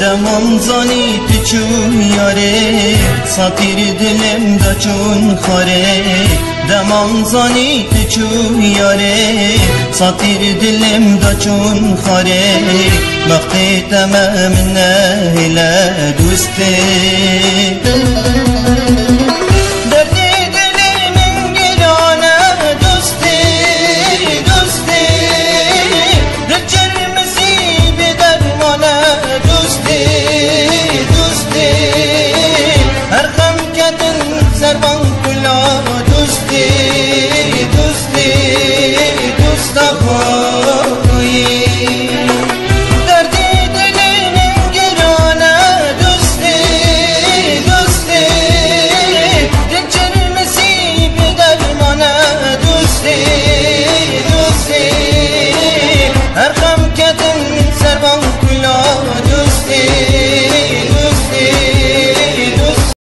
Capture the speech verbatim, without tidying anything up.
Deman zanî tu çû yarê, satîr dilim da çûn xwarê. Deman zanî tu çû yarê, satîr dilim da çûn xwarê. Bextê te me min nehêle dostê. Derdê dilê min girane dostê, dostê. Diçirmisî bi dermane dostê, dostê. Her xem ketin ser van kula dostê, dostê, dosta xwe. Derdê dilê min girane dostê, dostê. Diçirmisî bi dermane dostê, dostê. Her xem ketin ser van kula dostê,